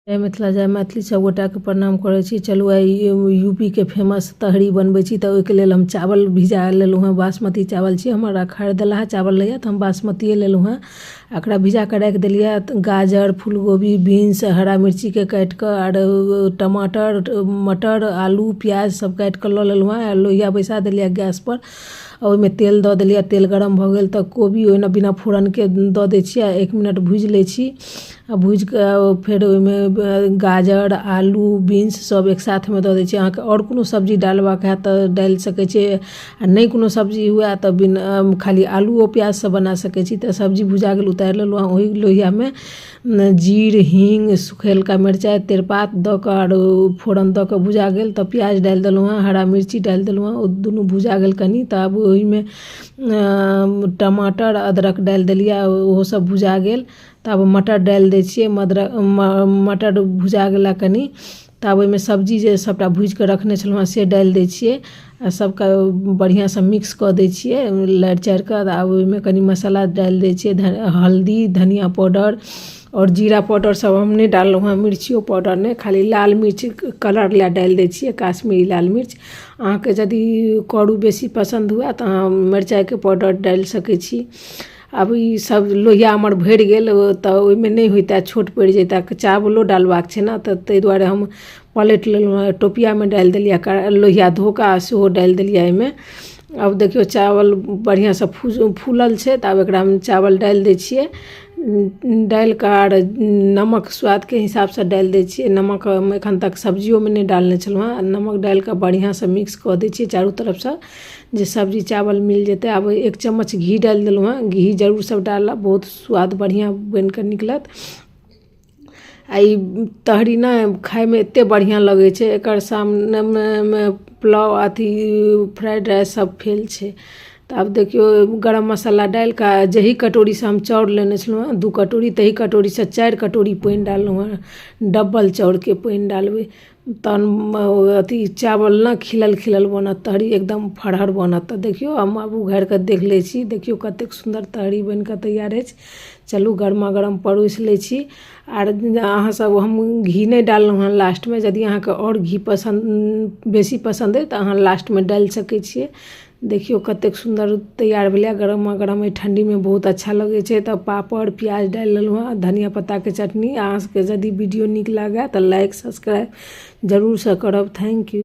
जय मिथिला जय मैथिली। सब गोटाके प्रणाम करै छी। चलू आइ यूपीके फेमस तहरी बनबै छी, तऽ ओहिके लेल हम चावल भिजा लेलहुँ हँ। बासमती चावल छी हमरा, खरीदलहा चावल रहैए तऽ हम बासमतिए लेलहुँ हँ। एकरा भिजाकऽ राखि देलियै। गाजर, फूलगोभी, बीन्स, हरा मिर्चीके काटिकऽ आर टमाटर, मटर, आलू, प्याज सब काटिकऽ लऽ लेलहुँ हँ। लोहिया बैसा देलियै गैसपर, ओहिमे तेल दऽ देलियै। तेल गरम भऽ गेल तऽ कोबी ओहिना बिना फोरनके दऽ दै छियै आ 1 मिनट भूजि लै छी। आ भूजिकऽ फेर ओहिमे गाजर, आलू, बीन्स सब एक साथमे दऽ दै छियै। अहाँके आओर कोनो सब्जी डालबाक हैत तऽ डालि सकै छियै, आ नहि कोनो सब्जी हुए तऽ बिना खाली आलूओ प्याजसँ बना सकै छी। तऽ सब्जी भुजा गेल, उतारि लेलहुँ। ओहि लोहियामे जीर, हीङ्ग, सुखेलका मिरचाइ, तेजपात दऽ कऽ आर फोरन दऽ कऽ भुजा गेल तऽ प्याज डालि देलहुँ हँ, हरा मिर्ची डालि देलहुँ हँ। ओ दुनू भुजा गेल कनि तऽ आब ओहिमे टमाटर, अदरक डालि देलियै, ओहो सब भुजा गेल। तऽ आब मटर डालि दै छियै। मटर भुजा गेला कनि तऽ आब ओहिमे सब्जी जे सभटा भुजिकऽ रखने छलहुँ हँ से डालि दै छियै आ सभके बढ़िआँसँ मिक्स कऽ दै छियै लारि चारिकऽ। आब ओहिमे कनि मसाला डालि दै छियै, हल्दी, धनिया पाउडर आओर जीरा पाउडर सब हम नहि डाललहुँ हँ, मिर्चियो पाउडर नहि, खाली लाल मिर्च कलर लए डालि दै छियै, काश्मीरी लाल मिर्च। अहाँके यदि करू बेसी पसन्द हुए तऽ अहाँ मिरचाइके पाउडर डालि सकै छी। आब ई सब लोहिया हमर भरि गेल तऽ ओहिमे नहि होइतै, छोट पड़ि जैतै, चावलो डालबाक छै ने, तऽ ताहि दुआरे हम पलटि लेलहुँ हँ, टोपियामे डालि देलियै, लोहिया धो कऽ सेहो डालि देलियै एहिमे। आब देखियौ, चावल बढ़िआँसँ फूलल छै तऽ आब एकरामे चावल डालि दै छियै। डालि कऽ आर नमक स्वादके हिसाबसँ डालि दै छियै। नमक हम एखन तक सब्जियोमे नहि डालने छलहुँ हँ। नमक डालि कऽ बढ़िआँसँ मिक्स कऽ दै छियै चारू तरफसँ जे सब्जी चावल मिल जेतै। आब 1 चम्मच घी डालि देलहुँ हँ। घी जरूर सब डालब, बहुत स्वाद बढ़िआँ बनिकऽ निकलत। आ ई तहरी ने खाइमे एतेक बढ़िआँ लगै छै, एकर सामनेमे पुलाव, अथी फ्राइड राइस सब फेल छै। तऽ आब देखियौ, गरम मसाला डालि कऽ जाहि कटोरीसँ हम चाउर लेने छलहुँ हँ 2 कटोरी, ताहि कटोरीसँ 4 कटोरी पानि डाललहुँ हँ। डब्बल चाउरके पानि डालबै तहन अथी चावल ने खिलल खिलल बनत, तहरी एकदम फरहर बनत। तऽ देखियौ, हम आब उघारि कऽ देख लै छी। देखियौ, कतेक सुन्दर तहरी बनि कऽ तैयार अछि। चलू, गरमा गरम परोसि लै छी। आर अहाँसभ, हम घी नहि डाललहुँ हँ लास्टमे। यदि अहाँके आओर घी पसन्द, बेसी पसन्द अइ, तऽ अहाँ लास्टमे डालि सकै छियै। देखियौ, कतेक सुन्दर तैयार भेलै। गरमा गरम एहि ठण्डीमे बहुत अच्छा लगै छै। तऽ पापड़, प्याज डालि लेलहुँ हँ, धनिया पत्ताके चटनी। अहाँ सभके यदि वीडियो नीक लागए तऽ लाइक, सब्सक्राइब जरूरसँ करब। Thank you.